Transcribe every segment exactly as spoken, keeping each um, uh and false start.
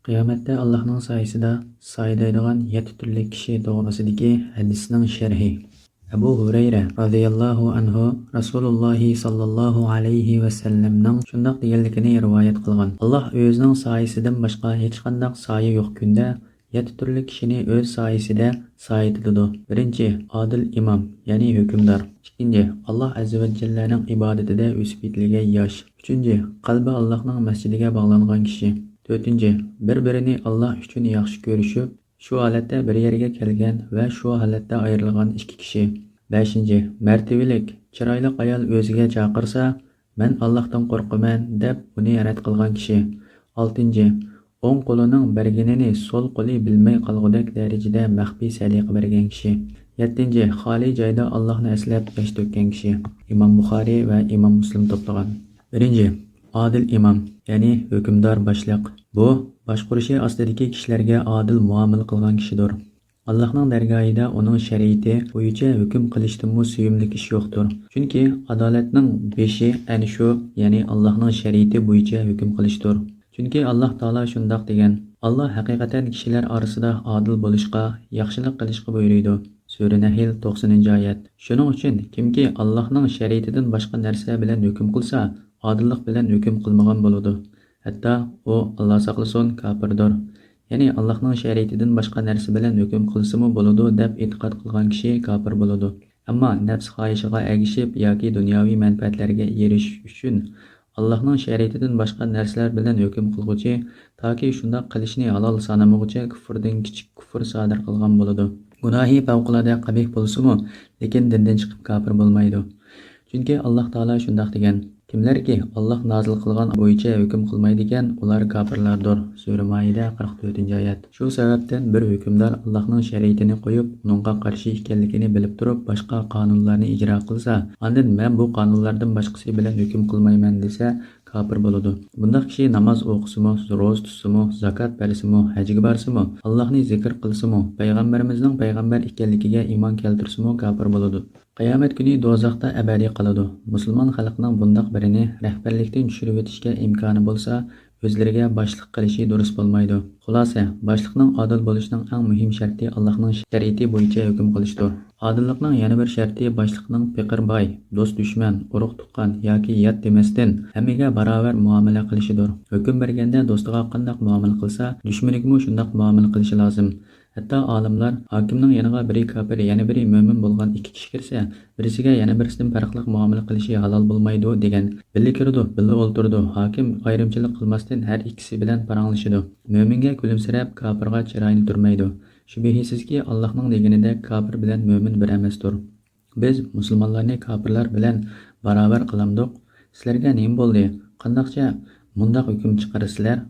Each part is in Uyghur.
قىيامەتتە ئاللاھنىڭ سايىسىدا سايىدايدىغان يەتتە تۈرلۈك كىشى توغرىسىدىكى ھەدىسنىڭ شەرھى. ئەبۇ ھۇرەيرە رازىياللاھۇ ئەنھۇ رەسۇلۇللاھى ساللاللاھۇ ئەلەيھى ۋەسەللەمنىڭ شۇنداق دېگەنلىكىنى رىۋايەت قىلغان: ئاللاھ ئۆزىنىڭ سايىسىدىن باشقا ھېچقانداق سايە يوق كۈندە يەتتە تۈرلۈك كىشىنى ئۆز سايىسىدە سايىتىدۇ. بىرىنچى، ئادىل ئىمام، يەنى ھۆكۈمدار. ئىككىنچى، ئاللاھ ئەززە ۋە جەللەنىڭ ئىبادىتىدە ئۆسۈپ يېتىلگەن ياش. ئۈچىنچى، قەلبى ئاللاھنىڭ مەسچىتىگە باغلانغان كىشى. تۆتىنچى، بىر-بىرىنى ئاللاھ ئۈچۈن ياخشى كۆرۈشۈپ، شۇ ھالەتتە بىر يەرگە كەلگەن ۋە شۇ ھالەتتە ئايرىلغان ئىككى كىشى. بەشىنچى، مەرتىۋىلىك، چىرايلىق ئايال ئۆزىگە چاقىرسا، مەن ئاللاھتىن قورقىمەن دەپ ئۇنى رەت قىلغان كىشى. ئالتىنچى، ئوڭ قولىنىڭ بەرگىنىنى سول قولى بىلمەي قالغۇدەك دەرىجىدە مەخپىي سەدىقە بەرگەن كىشى. يەتتىنچى، خالىي جايدا ئاللاھنى ئەسلەپ ياش تۆككەن كىشى. ئىمام بۇخارىي ۋە ئىمام مۇسلىم توپلىغان. بىرىنچى، ئادىل ئىمام، يەنى ھۆكۈمدار باشلىق. بۇ، باشقۇرۇشى ئاستىدىكى كىشىلەرگە ئادىل مۇئامىلە قىلغان كىشىدۇر. ئاللاھنىڭ دەرگاھىدا ئۇنىڭ شەرىئىتى بويىچە ھۆكۈم قىلىشتىنمۇ سۆيۈملۈك ئىش يوقتۇر. چۈنكى ئادالەتنىڭ بېشى ئەنە شۇ، يەنى ئاللاھنىڭ شەرىئىتى بويىچە ھۆكۈم قىلىشتۇر. چۈنكى ئاللاھ تائالا شۇنداق دېگەن: ئاللاھ ھەقىقەتەن كىشىلەر ئارىسىدا ئادىل بولۇشقا، ياخشىلىق قىلىشقا بۇيرۇيدۇ. سۈرە نەھل، توقسىنىنچى ئايەت. شۇنىڭ ئۈچۈن كىمكى ئاللاھنىڭ شەرىئىتىدىن باشقا نەرسە بىلەن ھۆكۈم قىلسا، ئادىللىق بىلەن ھۆكۈم قىلمىغان بولىدۇ. ھەتتا ئۇ، ئاللا ساقلىسۇن، كاپىردۇر. يەنى ئاللاھنىڭ شەرىئىتىدىن باشقا نەرسە بىلەن ھۆكۈم قىلسىمۇ بولىدۇ دەپ ئېتىقاد قىلغان كىشى كاپىر بولىدۇ. ئەمما نەپس خاھىشىغا ئەگىشىپ ياكى دۇنياۋى مەنپەئەتلەرگە ئېرىشىش ئۈچۈن ئاللاھنىڭ شەرىئىتىدىن باشقا نەرسىلەر بىلەن ھۆكۈم قىلغۇچى، تاكى شۇنداق قىلىشنى ھالال سانىمىغۇچە كۇفرىدىن كىچىك كۇفر سادىر قىلغان بولىدۇ. گۇناھى پەۋقۇلئاددە قەبىھ بولسىمۇ، لېكىن دىندىن چىقىپ كاپىر بولمايدۇ. چۈنكى ئاللاھ تائالا شۇنداق دېگەن: كىملەركى ئاللاھ نازىل قىلغان بويىچە ھۆكۈم قىلمايدىكەن، ئۇلار كاپىرلاردۇر. سۈرە مائىدە، قىرىق تۆتىنچى ئايەت. شۇ سەۋەبتىن بىر ھۆكۈمدار ئاللاھنىڭ شەرىئىتىنى قويۇپ، ئۇنىڭغا قارشى ئىكەنلىكىنى بىلىپ تۇرۇپ، باشقا قانۇنلارنى ئىجرا قىلسا، ئاندىن مەن بۇ قانۇنلاردىن باشقىسى بىلەن ھۆكۈم قىلمايمەن دېسە، كاپىر بولىدۇ. بۇنداق كىشى ناماز ئوقۇسىمۇ، روزا تۇتسىمۇ، زاكات بەرسىمۇ، ھەجگە بارسىمۇ، ئاللاھنى زىكىر قىلسىمۇ، پەيغەمبىرىمىزنىڭ پەيغەمبەر ئىكەنلىكىگە ئىمان كەلتۈرسىمۇ كاپىر بولىدۇ. قىيامەت كۈنى دوزاختا ئەبەدىي قالىدۇ. مۇسۇلمان خەلقنىڭ بۇنداق بىرىنى رەھبەرلىكتىن چۈشۈرۈۋېتىشكە ئىمكانى بولسا، ئۆزلىرىگە باشلىق قىلىشى دۇرۇس بولمايدۇ. خۇلاسە، باشلىقنىڭ ئادىل بولۇشىنىڭ ئەڭ مۇھىم شەرتى ئاللاھنىڭ شەرىئىتى بويىچە ھۆكۈم قىلىشتۇر. ئادىللىقنىڭ يەنە بىر شەرتى باشلىقنىڭ پېقىر-باي، دوست-دۈشمەن، ئۇرۇق-تۇغقان ياكى يات دېمەستىن، ھەممىگە باراۋەر مۇئامىلە قىلىشىدۇر. ھۆكۈم بەرگەندە دوستىغا قانداق مۇئامىلە قىلسا، دۈشمىنىگىمۇ شۇنداق مۇئامىلە قىلىشى لازىم. ھەتتا ئالىملار ھاكىمنىڭ يېنىغا بىرى كاپىر، يەنە بىرى مۆمىن بولغان ئىككى كىشى كىرسە، بىرسىگە يەنە بىرسىدىن پەرقلىق مۇئامىلە قىلىشى ھالال بولمايدۇ دېگەن. بىللە كىرىدۇ، بىللە ئولتۇرىدۇ. ھاكىم ئايرىمچىلىق قىلماستىن ھەر ئىككىسى بىلەن پاراڭلىشىدۇ. مۆمىنگە كۈلۈمسىرەپ، كاپىرغا چىرايىنى تۈرمەيدۇ. شۈبھىسىزكى، ئاللاھنىڭ دېگىنىدەك كاپىر بىلەن مۆمىن بىر ئەمەستۇر. بىز مۇسۇلمانلارنى كاپىرلار بىلەن باراۋەر قىلامدۇق؟ سىلەرگە نېمە بولدى؟ قانداقچە مۇنداق ھۆكۈم چىقىرىسىلەر؟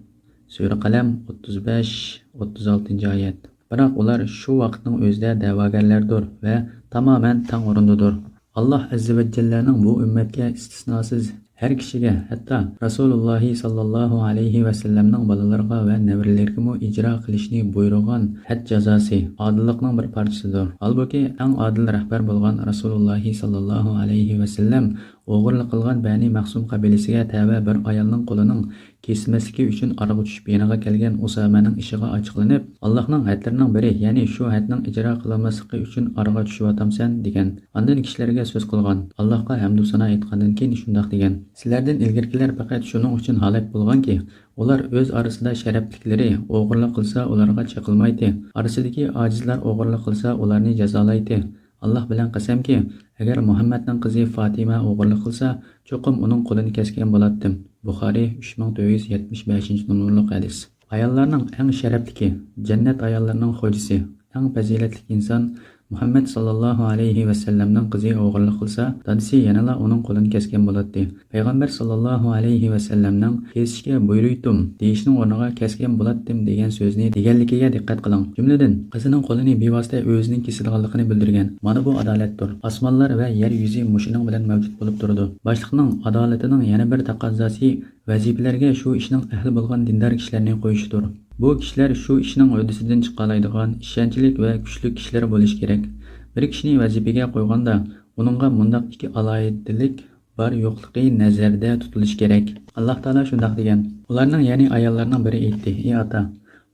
سۈرە قەلەم، ئوتتۇز بەش، ئوتتۇز ئالتىنچى ئايەت. بىراق ئۇلار شۇ ۋاقىتنىڭ ئۆزىدە دەۋاگەرلەردۇر ۋە تامامەن تەڭ ئورۇندىدۇر. ئاللاھ ئەززە ۋە جەللەنىڭ بۇ ئۈممەتكە ئىستىسناسىز ھەر كىشىگە، ھەتتا رەسۇلۇللاھى ساللاللاھۇ ئەلەيھى ۋەسەللەمنىڭ بالىلىرىغا ۋە نەۋرىلىرىگىمۇ ئىجرا قىلىشنى بۇيرۇغان ھەد جازاسى ئادىللىقنىڭ بىر پارچىسىدۇر. ھالبۇكى، ئەڭ ئادىل رەھبەر بولغان رەسۇلۇللاھى ساللاللاھۇ ئەلەيھى ۋەسەللەم ئوغرىلىق قىلغان بەنى مەخزۇم قەبىلىسىگە تەۋە بىر ئايالنىڭ قولىنىڭ كېسىلمەسلىكى ئۈچۈن ئارىغا چۈشۈپ يېنىغا كەلگەن ئۇسامەنىڭ ئىشىغا ئاچچىقلىنىپ، ئاللاھنىڭ ھەدلىرىنىڭ بىرى، يەنى شۇ ھەدنىڭ ئىجرا قىلىنماسلىقى ئۈچۈن ئارىغا چۈشۈۋاتامسەن؟ دېگەن. ئاندىن كىشىلەرگە سۆز قىلغان. ئاللاھقا ھەمدۇ سانا ئېيتقاندىن كېيىن شۇنداق دېگەن: سىلەردىن ئىلگىرىكىلەر پەقەت شۇنىڭ ئۈچۈن ھالاك بولغانكى، ئۇلار ئۆز ئارىسىدا شەرەپلىكلىرى ئوغرىلىق قىلسا، ئۇلارغا چېقىلمايتتى. ئارىسىدىكى ئاجىزلار ئوغرىلىق قىلسا، ئۇلارنى جازالايتتى. ئاللاھ بىلەن قەسەمكى، ئەگەر مۇھەممەدنىڭ قىزى فاتىمە ئوغرىلىق قىلسا، چوقۇم ئۇنىڭ قولىنى كەسكەن بولاتتىم. بۇخارىي، ئۈچ مىڭ تۆت يۈز يەتمىش بەشىنچى نومۇرلۇق ھەدىس. ئاياللارنىڭ ئەڭ شەرەپلىكى، جەننەت ئاياللىرىنىڭ خوجىسى، ئەڭ پەزىلەتلىك ئىنسان مۇھەممەد ساللاللاھۇ ئەلەيھى ۋەسەللەمنىڭ قىزى ئوغرىلىق قىلسا، دادىسى يەنىلا ئۇنىڭ قولىنى كەسكەن بولاتتى. پەيغەمبەر ساللاللاھۇ ئەلەيھى ۋەسەللەمنىڭ «كېسىشكە بۇيرۇيتتۇم» دېيىشىنىڭ ئورنىغا «كەسكەن بولاتتىم» دېگەن سۆزنى دېگەنلىكىگە دىققەت قىلىڭ. جۈملىدىن، قىزىنىڭ قولىنى بىۋاسىتە ئۆزىنىڭ كېسىدىغانلىقىنى بىلدۈرگەن. مانا بۇ ئادالەتتۇر. ئاسمانلار ۋە يەر يۈزى مۇشۇنىڭ بىلەن مەۋجۇت بولۇپ تۇرىدۇ. باشلىقنىڭ ئادالىتىنىڭ يەنە بىر تەقەززاسى ۋەزىپىلەرگە شۇ ئىشنىڭ ئەھلى بولغان دىندار كىشىلەرنى قويۇشتۇر. بۇ كىشىلەر شۇ ئىشنىڭ ھۆددىسىدىن چىقالايدىغان، ئىشەنچلىك ۋە كۈچلۈك كىشىلەر بولۇشى كېرەك. بىر كىشىنى ۋەزىپىگە قويغاندا، ئۇنىڭغا مۇنداق ئىككى ئالاھىدىلىك بار يوقلۇقى نەزەردە تۇتۇلۇشى كېرەك. ئاللاھ تائالا شۇنداق دېگەن: ئۇلارنىڭ، يەنى ئاياللارنىڭ بىرى ئېيتتى: «ئى ئاتا،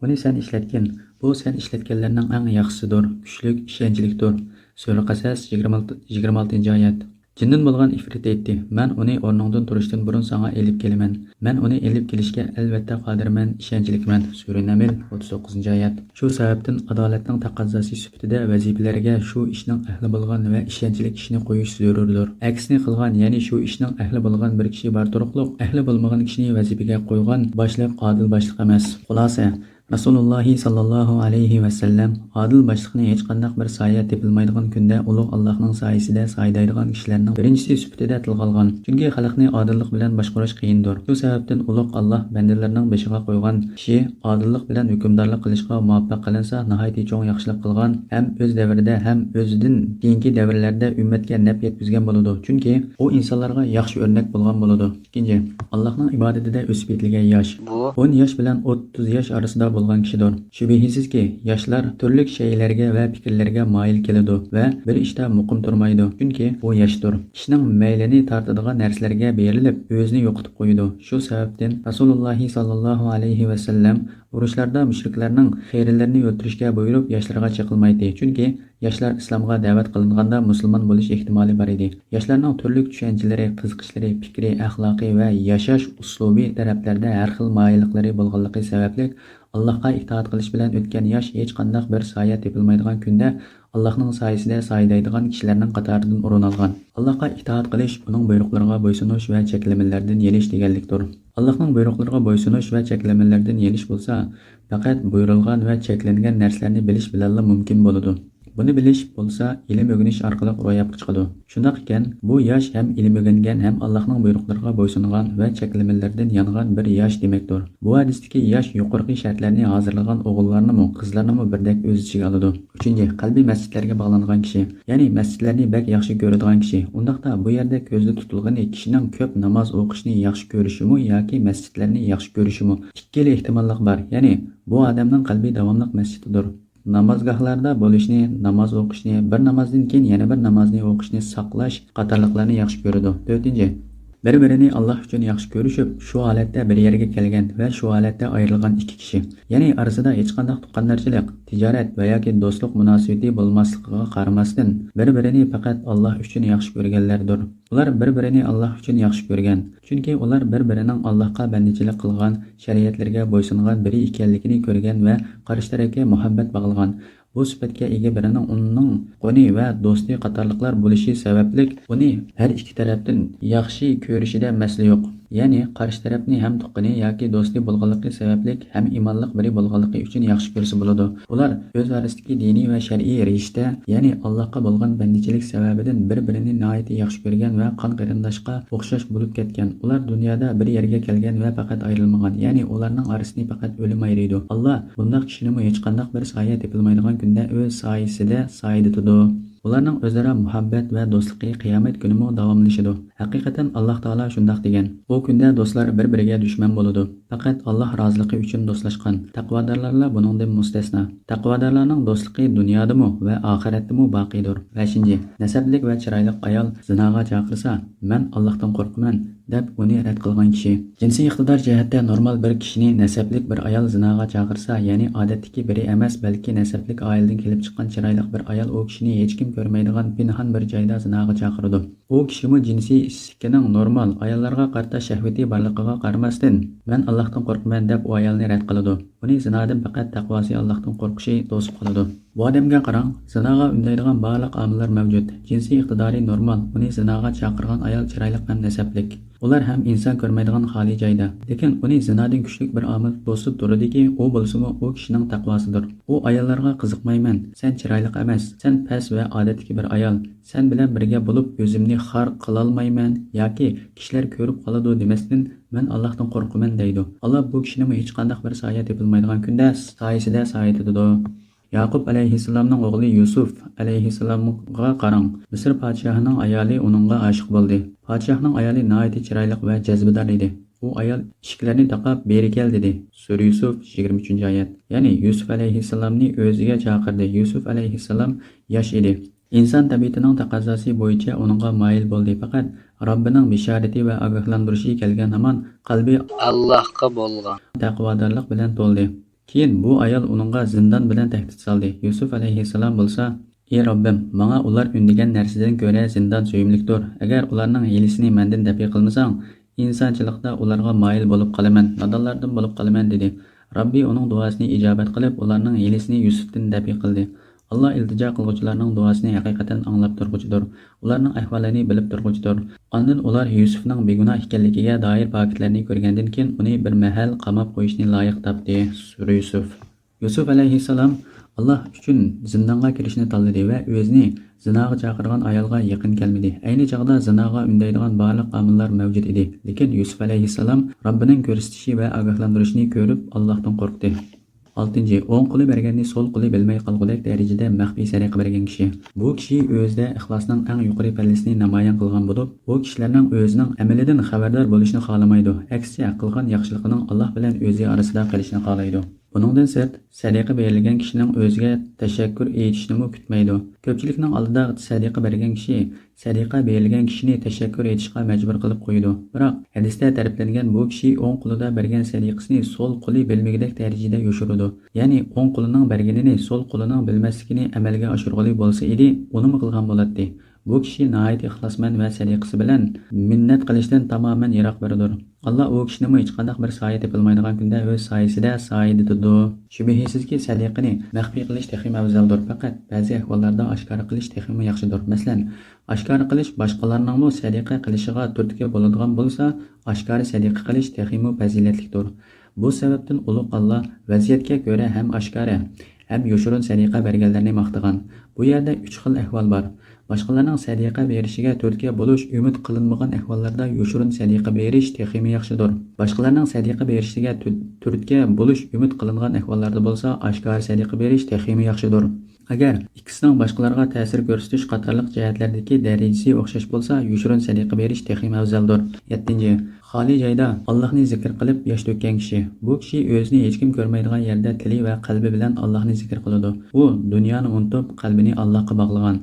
ئۇنى سەن ئىشلەتكىن. بۇ سەن ئىشلەتكەنلەرنىڭ ئەڭ ياخشىسىدۇر، كۈچلۈك، ئىشەنچلىكتۇر. سۈرە قەسەس، يىگىرمە ئالتىنچى ئايەت. جىندىن بولغان ئىفرىت ئېيتتى، مەن ئۇنى ئورنۇڭدىن تۇرۇشتىن بۇرۇن ساڭا ئېلىپ كېلىمەن. مەن ئۇنى ئېلىپ كېلىشكە ئەلۋەتتە قادىرمەن، ئىشەنچلىكمەن. سۈرە نەمل، ئوتتۇز توققۇزىنچى ئايەت. شۇ سەۋەبتىن ئادالەتنىڭ تەقەززاسى سۈپىتىدە ۋەزىپىلەرگە شۇ ئىشنىڭ ئەھلى بولغان ۋە ئىشەنچلىك كىشىنى قويۇش زۆرۈردۇر. ئەكسىنى قىلغان، يەنى شۇ ئىشنىڭ ئەھلى بولغان بىر كىشى بار تۇرۇقلۇق، ئەھلى بولمىغان كىشىنى ۋەزىپىگە قويغان باشلىق ئادىل باشلىق ئەمەس. خۇلاسە، رەسۇلۇللاھى ساللاللاھۇ ئەلەيھى ۋەسەللەم ئادىل باشلىقنى ھېچقانداق بىر سايە تېپىلمايدىغان كۈندە ئۇلۇغ ئاللاھنىڭ سايىسىدە سايىدايدىغان كىشىلەرنىڭ بىرىنچىسى سۈپىتىدە تىلغا ئالغان. چۈنكى خەلقنى ئادىللىق بىلەن باشقۇرۇش قىيىندۇر. شۇ سەۋەبتىن ئۇلۇغ ئاللاھ بەندىلىرىنىڭ بېشىغا قويغان ئىشى ئادىللىق بىلەن ھۆكۈمدارلىق قىلىشقا مۇۋەپپەق قىلىنسا، ناھايىتى چوڭ ياخشىلىق قىلغان ھەم ئۆز دەۋرىدە ھەم ئۆزىدىن كېيىنكى دەۋرلەردە ئۈممەتكە نەپ يەتكۈزگەن بولىدۇ. چۈنكى ئۇ ئىنسانلارغا ياخشى ئۆرنەك بولغان بولىدۇ. ئىككىنچى، ئاللاھنىڭ ئىبادىتىدە ئۆسۈپ يېتىلگەن ياش. بۇ ئون ياش بىلەن ئوتتۇز ياش ئارىسىدا بولغان كىشىدۇر. شۈبھىسىزكى، ياشلار تۈرلۈك شەيئىلەرگە ۋە پىكىرلەرگە مايىل كېلىدۇ ۋە بىر ئىشتا مۇقىم تۇرمايدۇ، چۈنكى ئۇ ياشتۇر. كىشىنىڭ مەيلىنى تارتىدىغان نەرسىلەرگە بېرىلىپ، ئۆزىنى يوقىتىپ قويىدۇ. شۇ سەۋەبتىن رەسۇلۇللاھى ساللاللاھۇ ئەلەيھى ۋەسەللەم ئۇرۇشلاردا مۇشرىكلارنىڭ قېرىلىرىنى ئۆلتۈرۈشكە بۇيرۇپ، ياشلارغا چېقىلمايتتى، چۈنكى ياشلار ئىسلامغا دەۋەت قىلىنغاندا مۇسۇلمان بولۇش ئېھتىمالى بار ئىدى. ياشلارنىڭ تۈرلۈك چۈشەنچىلىرى، قىزىقىشلىرى، پىكرى، ئەخلاقى ۋە ياشاش ئۇسلۇبى تەرەپلەردە ھەر خىل مايىللىقلىرى بولغانلىقى سەۋەبلىك، ئاللاھقا ئىتائەت قىلىش بىلەن ئۆتكەن ياش ھېچقانداق بىر سايە تېپىلمايدىغان كۈندە ئاللاھنىڭ سايىسىدە سايىدايدىغان كىشىلەرنىڭ قاتارىدىن ئورۇن ئالغان. ئاللاھقا ئىتائەت قىلىش ئۇنىڭ بۇيرۇقلىرىغا بويسۇنۇش ۋە چەكلىمىلەردىن يېنىش دېگەنلىكتۇر. ئاللاھنىڭ بۇيرۇقلىرىغا بويسۇنۇش ۋە چەكلىمىلەردىن يېنىش بولسا، پەقەت بۇيرۇلغان ۋە چەكلەنگەن نەرسىلەرنى بىلىش بىلەنلا مۇمكىن بولىدۇ. بۇنى بىلىش بولسا ئىلىم ئۆگىنىش ئارقىلىق روياپقا چىقىدۇ. شۇنداق ئىكەن، بۇ ياش ھەم ئىلىم ئۆگەنگەن، ھەم ئاللاھنىڭ بۇيرۇقلىرىغا بويسۇنغان ۋە چەكلىمىلەردىن يانغان بىر ياش دېمەكتۇر. بۇ ھەدىستىكى ياش يۇقىرىقى شەرتلەرنى ھازىرلىغان ئوغۇللارنىمۇ، قىزلارنىمۇ بىردەك ئۆز ئىچىگە ئالىدۇ. ئۈچىنچى، قەلبى مەسچىتلەرگە باغلانغان كىشى، يەنى مەسچىتلەرنى بەك ياخشى كۆرىدىغان كىشى. ئۇنداقتا بۇ يەردە كۆزدە تۇتۇلغىنى كىشىنىڭ كۆپ ناماز ئوقۇشنى ياخشى كۆرۈشىمۇ ياكى مەسچىتلەرنى ياخشى كۆرۈشىمۇ؟ ئىككىلا ئېھتىماللىق بار، يەنى بۇ ئادەمنىڭ قەلبى داۋاملىق مەسچىتتىدۇر. نامازگاھلاردا بولۇشنى، ناماز ئوقۇشنى، بىر نامازدىن كېيىن يەنە بىر نامازنى ئوقۇشنى ساقلاش قاتارلىقلارنى ياخشى كۆرىدۇ. تۆتىنچى، بىر-بىرىنى ئاللاھ ئۈچۈن ياخشى كۆرۈشۈپ، شۇ ھالەتتە بىر يەرگە كەلگەن ۋە شۇ ھالەتتە ئايرىلغان ئىككى كىشى. يەنى ئارىسىدا ھېچقانداق تۇغقاندارچىلىق، تىجارەت ۋە ياكى دوستلۇق مۇناسىۋىتى بولماسلىقىغا قارىماستىن، بىر-بىرىنى پەقەت ئاللاھ ئۈچۈن ياخشى كۆرگەنلەردۇر. ئۇلار بىر-بىرىنى ئاللاھ ئۈچۈن ياخشى كۆرگەن، چۈنكى ئۇلار بىر-بىرىنىڭ ئاللاھقا بەندىچىلىك قىلغان، شەرىئەتلىرىگە بويسۇنغان بىرى ئىكەنلىكىنى كۆرگەن ۋە قارشى تەرەپكە مۇھەببەت باغلىغان. بۇ سۈپەتكە ئىگە بىرىنىڭ ئۇنىڭ قۇنى ۋە دوستى قاتارلىقلار بولۇشى سەۋەبلىك، ئۇنى ھەر ئىككى تەرەپتىن ياخشى كۆرۈشىدە مەسىلە يوق. يەنى قارشى تەرەپنى ھەم تۇغقىنى ياكى دوستى بولغانلىقى سەۋەبلىك، ھەم ئىمانلىق بىرى بولغانلىقى ئۈچۈن ياخشى كۆرسە بولىدۇ. ئۇلار ئۆز ئارىسىدىكى دىنىي ۋە شەرئىي رىشتە، يەنى ئاللاھقا بولغان بەندىچىلىك سەۋەبىدىن بىر-بىرىنى ناھايىتى ياخشى كۆرگەن ۋە قان قېرىنداشقا ئوخشاش بولۇپ كەتكەن. ئۇلار دۇنيادا بىر يەرگە كەلگەن ۋە پەقەت ئايرىلمىغان، يەنى ئۇلارنىڭ ئارىسىنى پەقەت ئۆلۈم ئايرىيدۇ. ئاللاھ بۇنداق كىشىنىمۇ ھېچقانداق بىر سايە تېپىلمايدىغان كۈندە ئۆز سايىسىدە سايىدىتىدۇ. ئۇلارنىڭ ئۆزئارا مۇھەببەت ۋە دوستلۇقى قىيامەت كۈنىمۇ داۋاملىشىدۇ. ھەقىقەتەن ئاللاھ تائالا شۇنداق دېگەن: ئۇ كۈندە دوستلار بىر-بىرىگە دۈشمەن بولىدۇ. پەقەت ئاللاھ رازىلىقى ئۈچۈن دوستلاشقان تەقۋادارلارلا بۇنىڭدىن مۇستەسنا. تەقۋادارلارنىڭ دوستلۇقى دۇنيادىمۇ ۋە ئاخىرەتتىمۇ باقىيدۇر. بەشىنچى، نەسەبلىك ۋە چىرايلىق ئايال زىناغا چاقىرسا، مەن ئاللاھتىن قورقىمەن، دەپ ئۇنى رەت قىلغان كىشى. جىنسىي ئىقتىدار جەھەتتە نورمال بىر كىشىنى نەسەبلىك بىر ئايال زىناغا چاقىرسا، يەنى ئادەتتىكى بىرى ئەمەس، بەلكى نەسەبلىك ئائىلىدىن كېلىپ چىققان چىرايلىق بىر ئايال ئۇ كىشىنى ھېچكىم كۆرمەيدىغان پىنھان بىر جايدا زىناغا چاقىرىدۇ. ئۇ كىشىمۇ جىنسىي ئىستىكىنىڭ نورمال، ئاياللارغا قارىتا شەھۋىتى بارلىقىغا قارىماستىن، مەن ئاللاھتىن قورقىمەن دەپ ئۇ ئايالنى رەت قىلىدۇ. ئۇنى زىنادىن پەقەت تەقۋاسى، ئاللاھتىن قورقۇشى توسۇپ قالىدۇ. بۇ ئادەمگە قاراڭ، زىناغا ئۈندەيدىغان بارلىق ئامىللار مەۋجۇت. جىنسىي ئىقتىدارى نورمال، ئۇنى زىناغا چاقىرغان ئايال چىرايلىق ھەم نەسەبلىك. ئۇلار ھەم ئىنسان كۆرمەيدىغان خالىي جايدا. لېكىن ئۇنى زىنادىن كۈچلۈك بىر ئامىل توسۇپ تۇرىدۇكى، ئۇ بولسىمۇ ئۇ كىشىنىڭ تەقۋاسىدۇر. ئۇ ئاياللارغا قىزىقمايمەن، سەن چىرايلىق ئەمەس، سەن پەس ۋە ئادەتتىكى بىر ئايال، سەن بىلەن بىرگە بولۇپ ئۆزۈمنى خار قىلالمايمەن ياكى كىشىلەر كۆرۈپ قالىدۇ دېمەستىن، مەن ئاللاھتىن قورقىمەن دەيدۇ. ئاللاھ بۇ كىشىنىمۇ ھېچقانداق بىر سايە تېپىلمايدىغان كۈندە سايىسىدە سايىتىدۇ. ياقۇپ ئەلەيھىسسالامنىڭ ئوغلى يۈسۈف ئەلەيھىسسالامغا قاراڭ. مىسىر پادىشاھىنىڭ ئايالى ئۇنىڭغا ئاشىق بولدى. پادىشاھنىڭ ئايالى ناھايىتى چىرايلىق ۋە جەزبىدار ئىدى. ئۇ ئايال ئىشىكلەرنى تاقاپ، بېرى كەل دېدى. سۈرە يۈسۈف، يىگىرمە ئۈچىنچى ئايەت. يەنى يۈسۈف ئەلەيھىسسالامنى ئۆزىگە چاقىردى. يۈسۈف ئەلەيھىسسالام ياش ئىدى. ئىنسان تەبىئىتىنىڭ تەقەززاسى بويىچە ئۇنىڭغا مايىل بولدى. پەقەت رەببىنىڭ بېشارىتى ۋە ئاگاھلاندۇرۇشى كەلگەن ھامان قەلبى ئاللاھقا بولغان تەقۋادارلىق بىلەن تولدى. كېيىن بۇ ئايال ئۇنىڭغا زىندان بىلەن تەھدىت سالدى. يۈسۈپ ئەلەيھىسسالام بولسا، ئى رەببىم، ماڭا ئۇلار ئۈندىگەن نەرسىدىن كۆرە زىندان سۆيۈملۈكتۇر. ئەگەر ئۇلارنىڭ ھىيلىسىنى مەندىن دەپئى قىلمىساڭ، ئىنسانچىلىقتا ئۇلارغا مايىل بولۇپ قالىمەن، نادانلاردىن بولۇپ قالىمەن، دېدى. رەببى ئۇنىڭ دۇئاسىنى ئىجابەت قىلىپ، ئۇلارنىڭ ھىيلىسىنى يۈسۈپتىن دەپئى قىلدى. ئاللا ئىلتىجا قىلغۇچىلارنىڭ دۇئاسىنى ھەقىقەتەن ئاڭلاپ تۇرغۇچىدۇر. ئۇلارنىڭ ئەھۋالىنى بىلىپ تۇرغۇچىدۇر. ئاندىن ئۇلار يۈسۈپنىڭ بىگۇناھ ئىكەنلىكىگە دائىر پاكىتلەرنى كۆرگەندىن كېيىن، ئۇنى بىر مەھەل قاماپ قويۇشنى لايىق تاپتى. سۈرە يۈسۈپ. يۈسۈپ ئەلەيھىسسالام ئاللا ئۈچۈن زىندانغا كىرىشنى تاللىدى ۋە ئۆزىنى زىناغا چاقىرغان ئايالغا يېقىن كەلمىدى. ئەينى چاغدا زىناغا ئۈندەيدىغان بارلىق ئامىللار مەۋجۇت ئىدى. لېكىن يۈسۈپ ئەلەيھىسسالام رەببىنىڭ كۆرسىتىشى ۋە ئاگاھلاندۇرۇشىنى كۆرۈپ، ئاللاھتىن قورقتى. ئالتىنچى، ئوڭ قولى بەرگەننى سول قولى بىلمەي قالغۇدەك دەرىجىدە مەخپىي سەدىقە بەرگەن كىشى. بۇ كىشى ئۆزىدە ئىخلاسنىڭ ئەڭ يۇقىرى پەللىسىنى نامايان قىلغان بولۇپ، ئۇ كىشىلەرنىڭ ئۆزىنىڭ ئەمىلىدىن خەۋەردار بولۇشىنى خالىمايدۇ. ئەكسىچە، قىلغان ياخشىلىقىنىڭ ئاللا بىلەن ئۆزى ئارىسىدا قېلىشىنى خالايدۇ. بۇنىڭدىن سىرت، سەدىقە بېرىلگەن كىشىنىڭ ئۆزىگە تەشەككۈر ئېيتىشنىمۇ كۈتمەيدۇ. كۆپچىلىكنىڭ ئالدىدا سەدىقە بەرگەن كىشى سەدىقە بېرىلگەن كىشىنى تەشەككۈر ئېيتىشقا مەجبۇر قىلىپ قويىدۇ. بىراق، ھەدىستە تەرىپلەنگەن بۇ كىشى ئوڭ قولىدا بەرگەن سەدىقىسىنى سول قولى بىلمىگۈدەك دەرىجىدە يوشۇرىدۇ. يەنى ئوڭ قولىنىڭ بەرگىنىنى سول قولىنىڭ بىلمەسلىكىنى ئەمەلگە ئاشۇرغىلى بولسا ئىدى، ئۇنىمۇ قىلغان بولاتتى. بۇ كىشى ناھايىتى ئىخلاسمەن ۋە سەدىقىسى بىلەن مىننەت قىلىشتىن تامامەن يىراق بىرىدۇر. ئاللا ئۇ كىشىنىمۇ ھېچقانداق بىر سايە تېپىلمايدىغان كۈندە ئۆز سايىسىدە سايىدە تۇرىدۇ. شۈبھىسىزكى، سەدىقىنى مەخپىي قىلىش تېخىمۇ ئەۋزەلدۇر، پەقەت بەزى ئەھۋاللاردا ئاشكارا قىلىش تېخىمۇ ياخشىدۇر. مەسىلەن، ئاشكارا قىلىش باشقىلارنىڭمۇ سەدىقە قىلىشىغا تۈرتكە بولىدىغان بولسا، ئاشكارا سەدىقە قىلىش تېخىمۇ پەزىلەتلىكتۇر. بۇ سەۋەبتىن ئۇلۇغ ئاللا ۋەزىيەتكە كۆرە ھەم ئاشكارا، ھەم يوشۇرۇن سەدىقە بەرگەنلەرنى ماختىغان. بۇ يەردە ئۈچ خىل ئەھۋال بار. باشقىلارنىڭ سەدىقە بېرىشىگە تۈرتكە بولۇش ئۈمىد قىلىنمىغان ئەھۋاللاردا يوشۇرۇن سەدىقە بېرىش تېخىمۇ ياخشىدۇر. باشقىلارنىڭ سەدىقە بېرىشىگە تۈ-، تۈرتكە بولۇش ئۈمىد قىلىنغان ئەھۋاللاردا بولسا ئاشكارا سەدىقە بېرىش تېخىمۇ ياخشىدۇر. ئەگەر ئىككىسىنىڭ باشقىلارغا تەسىر كۆرسىتىش قاتارلىق جەھەتلەردىكى دەرىجىسى ئوخشاش بولسا، يوشۇرۇن سەدىقە بېرىش تېخىمۇ ئەۋزەلدۇر. يەتتىنچى، خالىي جايدا ئاللاھنى زىكىر قىلىپ ياش تۆككەن كىشى. بۇ كىشى ئۆزىنى ھېچكىم كۆرمەيدىغان يەردە تىلى ۋە قەلبى بىلەن ئاللاھنى زىكىر قىلىدۇ. ئۇ دۇنيانى ئۇنتۇپ، قەلبىنى ئاللاھقا باغلىغان.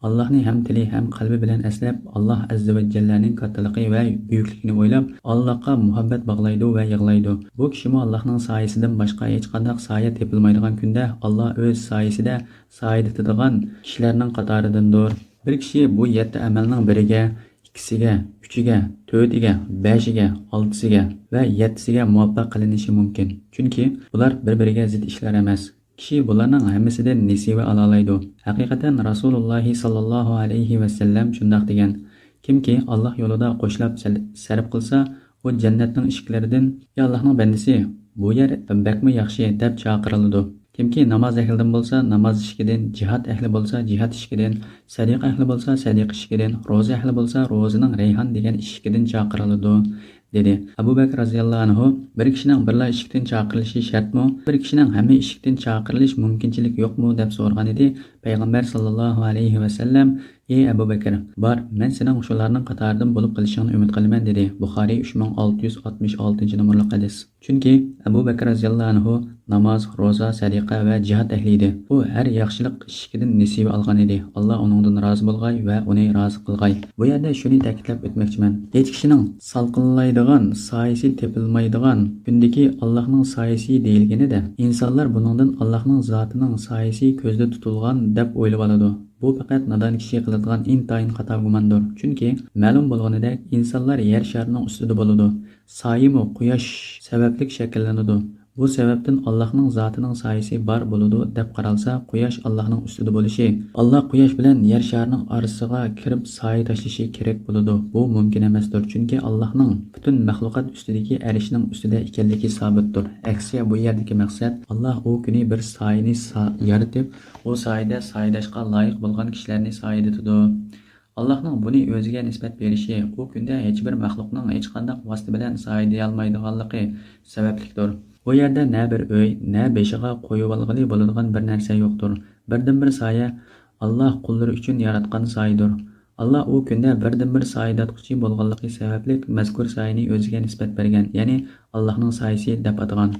ئاللاھنى ھەم تىلى، ھەم قەلبى بىلەن ئەسلەپ، ئاللاھ ئەززە ۋە جەللەنىڭ كاتتىلىقى ۋە بۈيۈكلۈكىنى ئويلاپ، ئاللاھقا مۇھەببەت باغلايدۇ ۋە يىغلايدۇ. بۇ كىشىمۇ ئاللاھنىڭ سايىسىدىن باشقا ھېچقانداق سايە تېپىلمايدىغان كۈندە، ئاللاھ ئۆز سايىسىدە سايىدىتىدىغان كىشىلەرنىڭ قاتارىدىندۇر. بىر كىشى بۇ يەتتە ئەمەلنىڭ بىرىگە، ئىككىسىگە، ئۈچىگە، تۆتىگە، بەشىگە، ئالتىسىگە ۋە يەتتىسىگە مۇۋەپپەق قىلىنىشى مۇمكىن. چۈنكى بۇلار بىر-بىرىگە زىت ئىشلار ئەمەس. كىشى بۇلارنىڭ ھەممىسىدىن نېسىۋە ئالالايدۇ. ھەقىقەتەن، رەسۇلۇللاھى ساللاللاھۇ ئەلەيھى ۋەسەللەم شۇنداق دېگەن، كىمكى ئاللاھ يولىدا قوشلاپ سەل-، سەرپ قىلسا، ئۇ جەننەتنىڭ ئىشىكلىرىدىن، يا ئاللاھنىڭ بەندىسى، بۇ يەر بەكمۇ ياخشى، دەپ چاقىرىلىدۇ. كىمكى ناماز ئەھلىدىن بولسا، ناماز ئىشىكىدىن، جىھاد ئەھلى بولسا، جىھاد ئىشىكىدىن، سەدىقە ئەھلى بولسا، سەدىقە ئىشىكىدىن، روزا ئەھلى بولسا، روزىنىڭ رەيھان دېگەن ئىشىكىدىن چاقىرىلىدۇ، دېدى. ئەبۇ بەكىر رەزىياللاھۇ ئەنھۇ، بىر كىشىنىڭ بىرلا ئىشىكتىن چاقىرىلىشى شەرتمۇ؟ بىر كىشىنىڭ ھەممە ئىشىكتىن چاقىرىلىش مۇمكىنچىلىك يوقمۇ؟ دەپ سورىغان ئىدى. پەيغەمبەر ساللاللاھۇ ئەلەيھى ۋەسەللەم، ئى ئەبۇ بەكىر، بار، مەن سېنىڭ شۇلارنىڭ قاتارىدىن بولۇپ قېلىشىڭنى ئۈمىد قىلىمەن، دېدى. بۇخارىي، ئۈچ مىڭ ئالتە يۈز ئاتمىش ئالتىنچى نومۇرلۇق ھەدىس. چۈنكى ئەبۇ بەكىر رەزىياللاھۇ ئەنھۇ ناماز، روزا، سەدىقە ۋە جىھاد ئەھلى ئىدى. ئۇ ھەر ياخشىلىق ئىشىكىدىن نېسىۋە ئالغان ئىدى. ئاللا ئۇنىڭدىن رازى بولغاي ۋە ئۇنى رازى قىلغاي. بۇ يەردە شۇنى تەكىتلەپ ئۆتمەكچىمەن. ھېچ كىشىنىڭ سالقىنلايدىغان، سايىسى تېپىلمايدىغان كۈندىكى ئاللاھنىڭ سايىسى دېيىلگىنىدە، ئىنسانلار بۇنىڭدىن ئاللاھنىڭ زاتىنىڭ سايىسى كۆزدە تۇتۇلغان دەپ ئويلىۋالىدۇ. بۇ پەقەت نادان كىشى قىلىدىغان ئىنتايىن خاتا گۇماندۇر. چۈنكى، مەلۇم بولغىنىدەك، ئىنسانلار يەر شارىنىڭ ئۈستىدە بولىدۇ. سايىمۇ قۇياش سەۋەبلىك شەكىللىنىدۇ. بۇ سەۋەبتىن ئاللاھنىڭ زاتىنىڭ سايىسى بار بولىدۇ، دەپ قارالسا، قۇياش ئاللاھنىڭ ئۈستىدە بولۇشى، ئاللا قۇياش بىلەن يەر شارىنىڭ ئارىسىغا كىرىپ سايە تاشلىشى كېرەك بولىدۇ. بۇ مۇمكىن ئەمەستۇر، چۈنكى ئاللاھنىڭ پۈتۈن مەخلۇقات ئۈستىدىكى ئەرشىنىڭ ئۈستىدە ئىكەنلىكى سابىتتۇر. ئەكسىچە، بۇ يەردىكى مەقسەت، ئاللا ئۇ كۈنى بىر سايىنى سا-، يارىتىپ، ئۇ سايىدە سايىداشقا لايىق بولغان كىشىلەرنى سايىدىتىدۇ. ئاللاھنىڭ بۇنى ئۆزىگە نىسبەت بېرىشى ئۇ كۈندە ھېچبىر مەخلۇقنىڭ ھېچقانداق ۋاسىتە بىلەن سايىدىيالمايدىغانلىقى سەۋەبلىكتۇر. ئۇ يەردە نە بىر ئۆي، نە بېشىغا قويۇۋالغىلى بولىدىغان بىر نەرسە يوقتۇر. بىردىنبىر سايە ئاللاھ قۇللىرى ئۈچۈن ياراتقان سايىدۇر. ئاللاھ ئۇ كۈندە بىردىنبىر سايىداتقۇچى بولغانلىقى سەۋەبلىك مەزكۇر سايىنى ئۆزىگە نىسبەت بەرگەن، يەنى ئاللاھنىڭ سايىسى دەپ ئاتىغان.